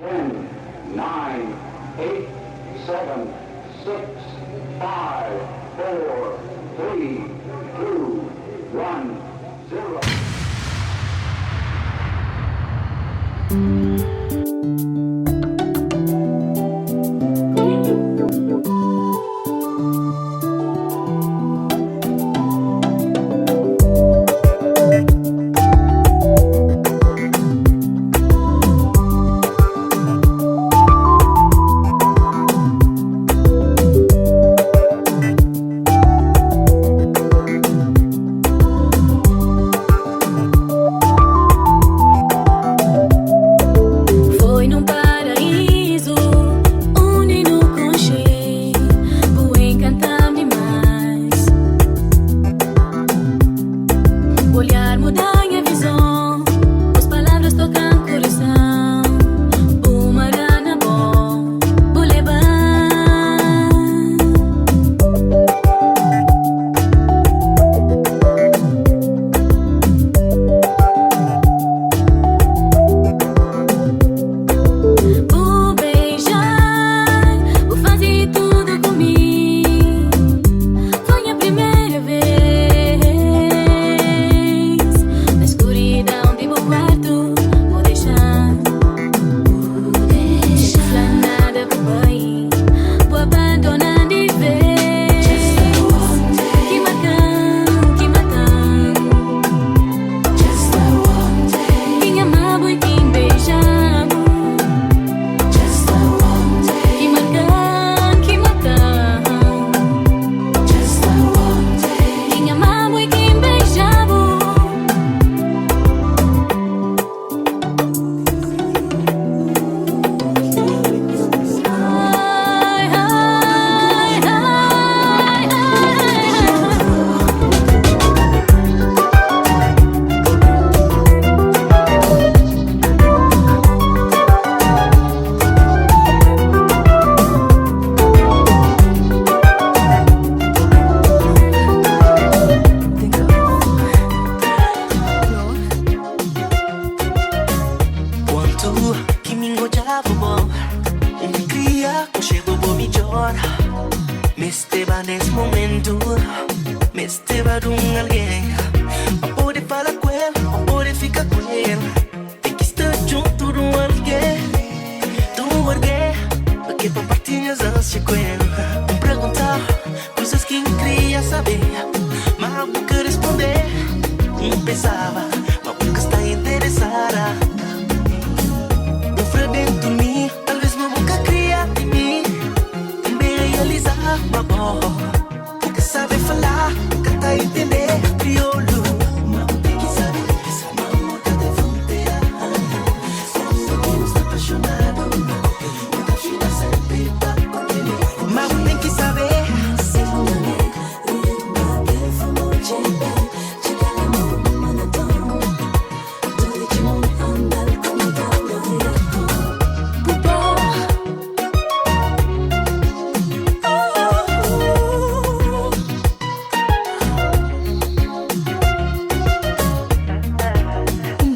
10, 9, 8, 7, 6, 5, 4, 3, 2, 1, 0. Foi num paraíso undi nu konxe Bu enkanta-m dimás Bu olhar muda nha vizon Bus palavras toka-m kurason Bu mara na bo, bu leba-m. Bu beijar, bu faze tudu ku mi. Foi nha primeira vez. Na escuridão di bu kuartu, bu dexa-m, bu dexa-m. Fla nada bu bai, bu abandona-m di vez. Ki marka-m, ki mata-m. Ki N ama-bu i ki N beija-bu. Ki marka-m, ki mata-m. Ki N ama-bu i ki N beija-bu. Ai, ai, ai, ai. Quanto que me engojava bom Um cria com chego bom melhor Me esteva nesse momento Me esteva de um alguém Pra poder falar com ele, pra poder ficar com ele Tem que estar junto de um alguém De um alguém Que compartilha as ânsias com ele Um perguntar coisas que eu queria saber Mas nunca responder Não pensava, mas nunca está interessada Um frio dentro de mim, talvez meu nunca cria de mim. Também realizar, mas bom. Nunca sabe falar, nunca tá entender crioulo. Mas tem que saber que esse amor tá de fronteira. Quando quem está apaixonado, nunca fica sempre pra compreender. Mas tem que saber.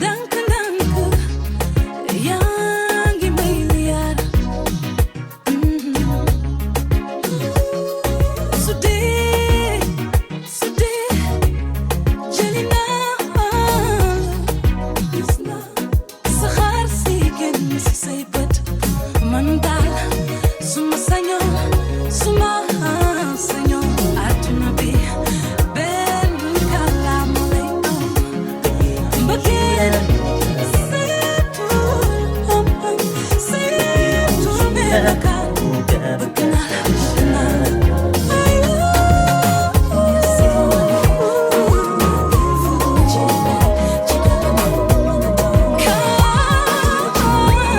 Dank dank, yaa ngi may liyaar. Su dee, su dee, jëli naa la, gis naa saxaar si génn si say bët. Man daal su ma sañoon, su ma sañoon, àdduna bi benn kàllaama lay am. Mbëggeel seetul am am, seetul melokaan. Bëgg naa la, bëgg naa la.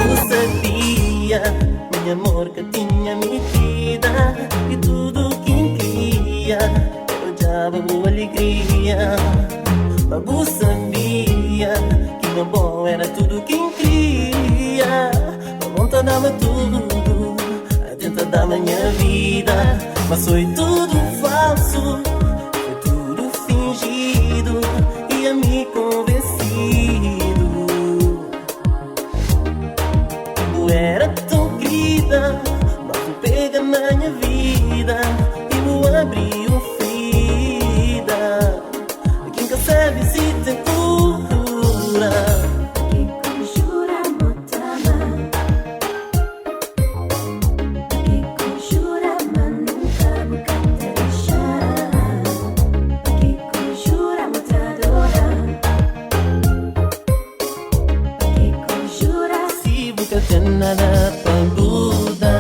Eu sabia, meu amor, que tinha medida e tudo que queria, eu dava boa alegria. Mas eu sabia que meu bom era tudo que queria. Mas não te dava tudo, a tenta dar minha vida. Mas foi tudo falso, foi tudo fingido e a me convencido. Bu era tão querida, mas bu pega na nha vida e bu abri um ferida ki N ka sabe si ten kura. Ki jura mo ta ama, ki jura ma nunka bu ka ta dexa, ki jura mo ta adora, ki jura. Si bu ka ten nada pa bu da.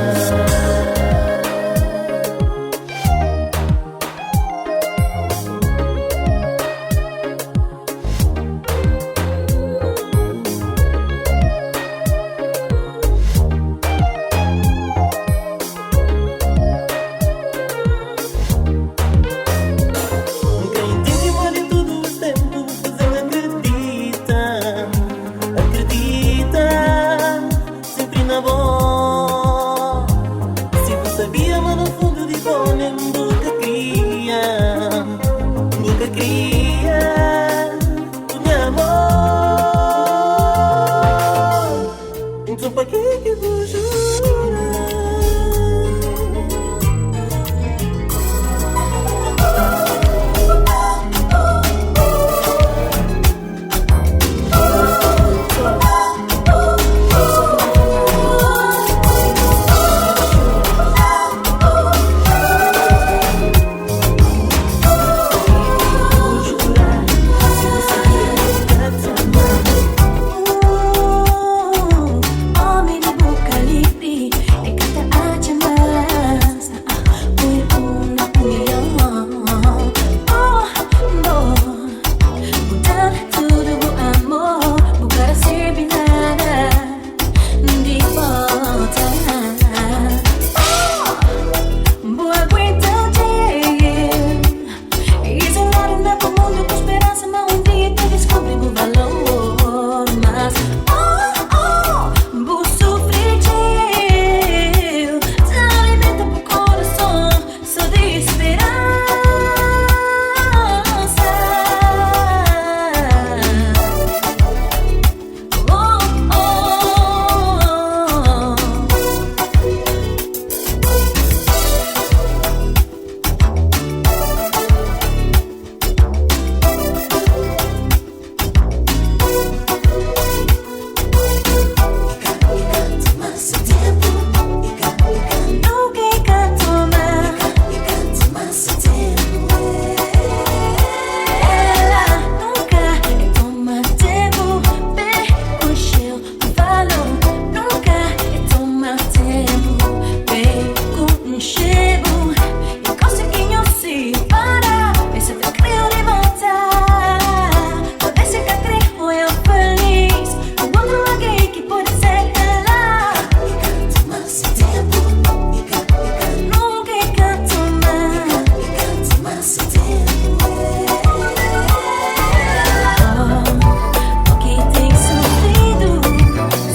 N ka intende modi tudu es ténpu bu faze-m akredita, akredita senpri na bo. Si bu sabia ma na fundu di bo nen bu ka kria, bu ka kria ku nha amor. Nton pakê ki bu jura? Homem de boca livre, é que te acha mais. Fui una un millón. Oh, no. Mudar tudo o amor, bu ka sirbi nada di volta. Oh, bu aguenta isolado na bu mundo ku speransa ma un dia ta diskubri bu valor. Mas, oh, oh, bu sufri txeu, ta alimenta bu korason so di speransa. Oh, oh. Nunka i ka toma. Ela nunka e toma tempu p'e konxe valor. Nunka e toma tempu p'e konxe-bu. I gosi ki nhos sipara, e sa ta kre-u di volta. Talvês e ka kre odja-u felis ku otru algen ki pode ser ela. Nunka e ka toma. Oh, o ki ten sufridu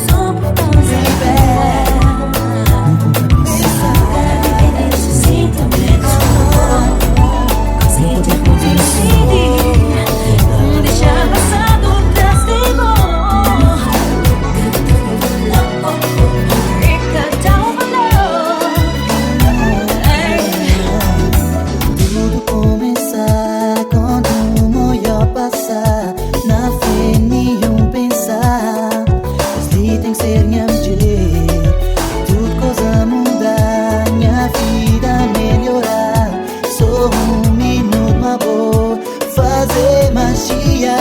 so por kauza dela. Nunka vive disu sintimentu. Gosi tempu disidi dexa pasadu tras di bo. E ka da-u valor. Ei. Tudo começa quando o maior passa. Na fé nenhum pensar. Mas li tem que ser minha mulher. Tudo coisa muda, minha vida melhorar. Só um minuto, mas vou fazer magia.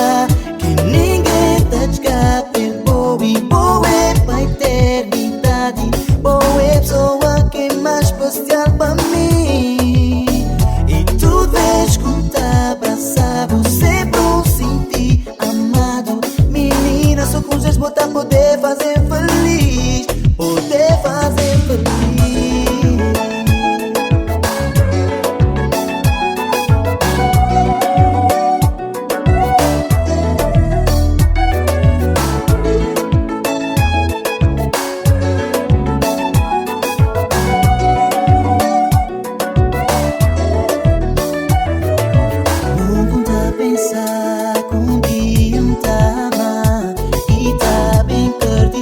Que ninguém tá de escape. Boa e boa é pra eternidade. Boa é pessoa que é mais especial pra mim. E tudo vez que te abraçar, você pra sentir amado. Menina, só com gestos botar poder fazer feliz. Poder fazer feliz. Nunca tá pensar que um dia me tá amar e tá bem perdido.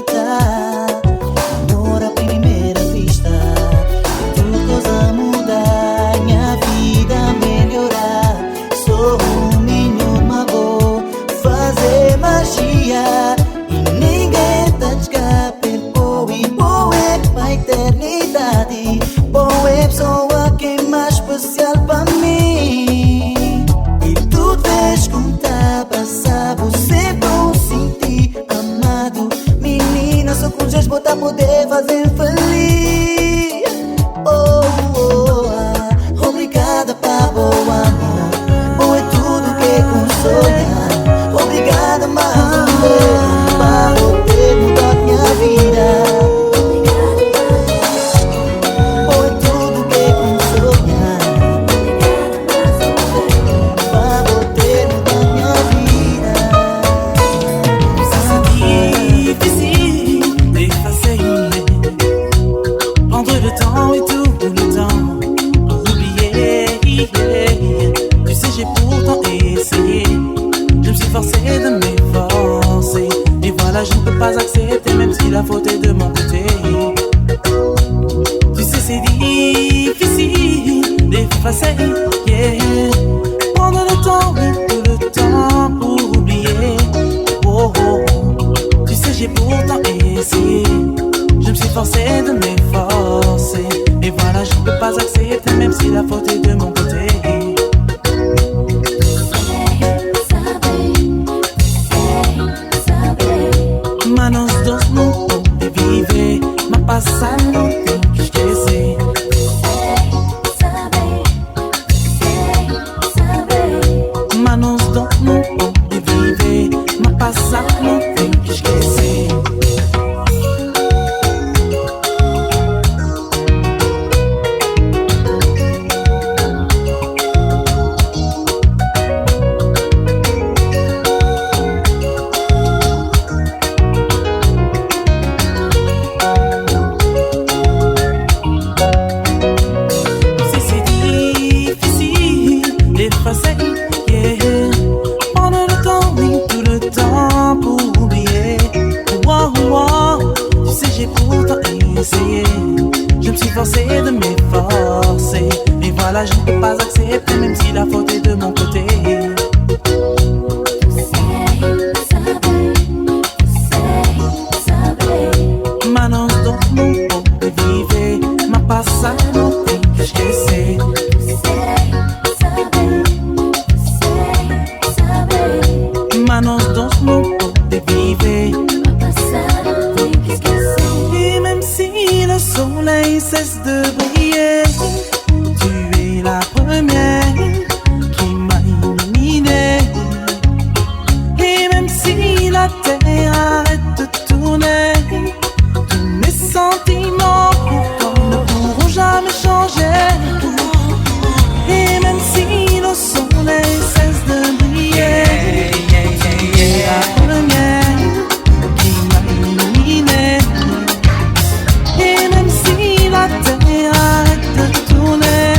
Talvez bo ta poder fazer feliz. Oh, oh, ah. Obrigada pa bo amor. Bo é tudo que ku N sonha. Obrigada mais um vez pa bo ter mudado minha vida. Bo é tudo que ku N sonha. Pa bo ter mudado minha vida. C'est difficile d'effacer, prendre le temps et tout le temps pour oublier. Tu sais, j'ai pourtant essayé. Je me suis forcé de m'efforcer. Et voilà, je ne peux pas accepter, même si la faute est de mon côté. Tu sais, c'est difficile d'effacer. Yeah. Prendre le temps, oui, tout le temps pour oublier. Oh. Tu sais, j'ai pourtant essayé. Je me suis forcé de m'efforcer. Et voilà, je ne peux pas accepter, même si la faute est de mon côté. Mas nós dois não podemos viver. Mas passar não tem que esquecer. Mas nós dois não podemos viver. Mas passar não tem que esquecer. Tu sais, c'est difficile d'effacer, yeah. Prendre le temps, oui, tout le temps pour oublier. Wow. Tu sais, j'ai pourtant essayé. Je me suis forcé de m'efforcer. Et voilà, je ne peux pas accepter, même si la faute est de mon côté. Mas nós dois não podemos viver. Mas passar não tem que esquecer. Mas nós dois não podemos viver. Et même si le soleil cesse de briller, tu es la première qui m'a illuminé. Et même si la terre arrête de tourner, tous mes sentiments pour toi ne pourront jamais changer. Et même si le soleil cesse de briller, tu es la première qui m'a illuminé. Et même si la terre arrête de tourner,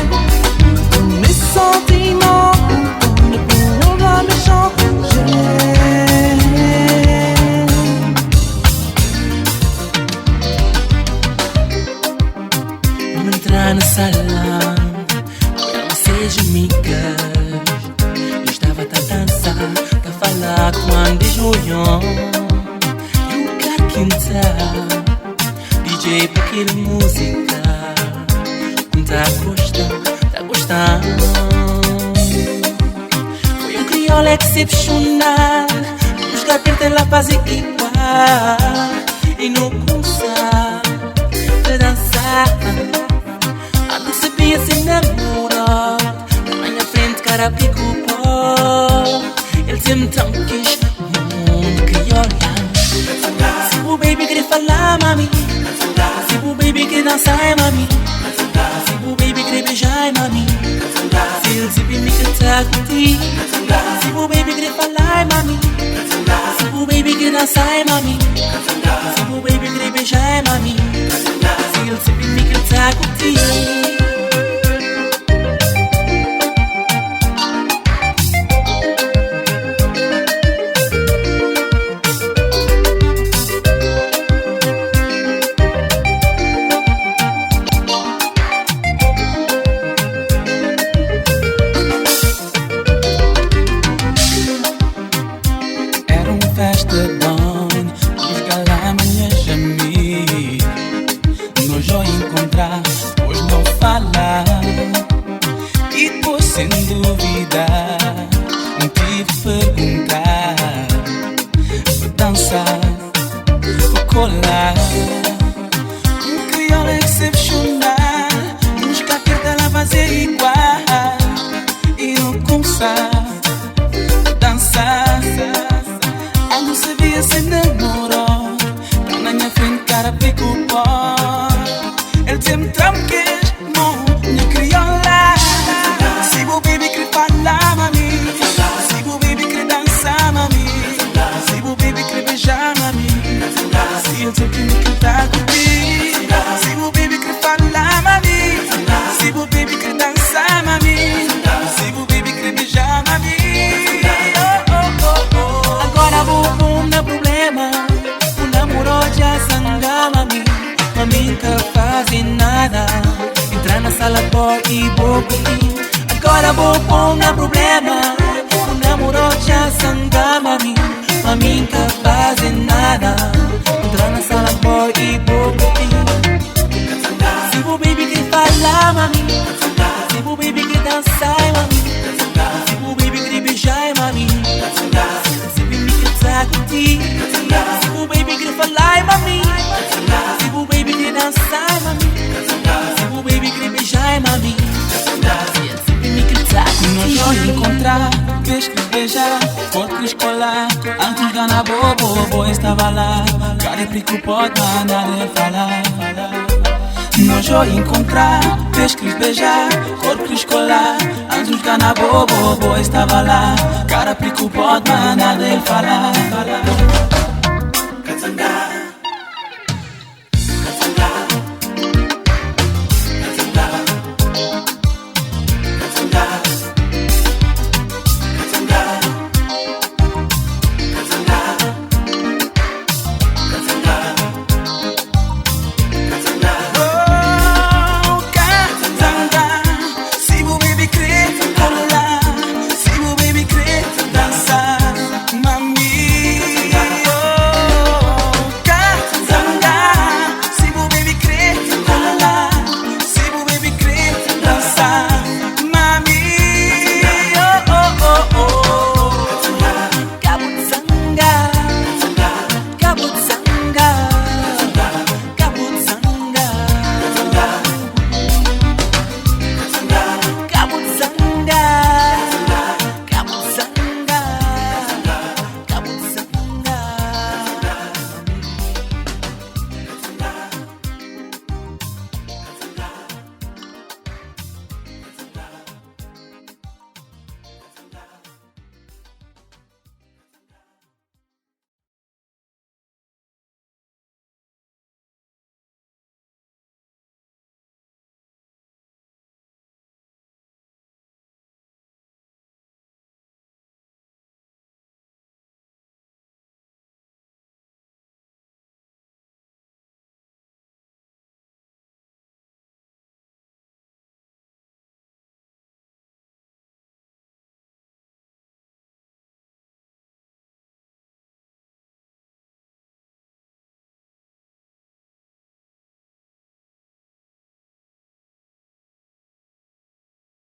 tous mes sentiments pour toi ne pourront jamais changer. Vamos entrar na sala, não seja amigas. Eu estava a dançar, a falar com Andy Julian. E o cara quinta, DJ para aquele música. Tá gostando, tá gostando. Foi um crioula excepcional. Os gatos lá fazem igual. E não consegue dançar. Ah, não sabia se namorar. Na minha frente, cara, pico pó. Ele sempre tão quis mundo crioula. Se o baby querer falar, mami. Se o baby querer dançar, é mami. Se o baby querer beijar, é mami. Se ele se me cantar contigo. Se o baby querer falar, é mami. Se o baby querer dançar, é mami. Se o baby querer beijar, é mami. Se ele se me cantar contigo. Era um festa bom, os galá minhas amigas. Nós já encontrar, pois não fala. dança, dança. Eu não sabia se namorou. Tá na minha frente, cara, fico pó. Ele tem tranques, minha crioula. Se o baby quer falar, mami. Se o baby quer dançar, mami. Se o baby quer beijar, mami. Se ele tem que me cantar contigo. Se o baby quer falar, mami. Se o baby quer dançar, mami. Se o baby quer beijar, mami. Oh, oh, oh, oh. Agora vou pôr na problema. O namoro já sanga, mami. Mami nunca fazem nada. Entrar na sala, boy e vou pedir. Agora vou pôr na problema. O namoro já sanga, mami. Mami nunca fazem nada. Entrar na sala, boy e vou pedir. Se o baby quer falar, mami. Se o baby quer dançar, mami. Se o baby quer beijar, mami. Se o baby quer estar contigo. Se o baby quer falar, mami. Se o baby quer dançar, mami. Se o baby quer beijar, mami. Se o baby quer estar Nós vamos encontrar, queres que beijar, pode escolar. Antes da na bobo, bobo estava lá. Cara preocupado, mas nada falar. Nós vamos encontrar, queres que beijar, corpo escolar. Antes da na bobo, bobo estava lá. Cara preocupado, mas nada falar.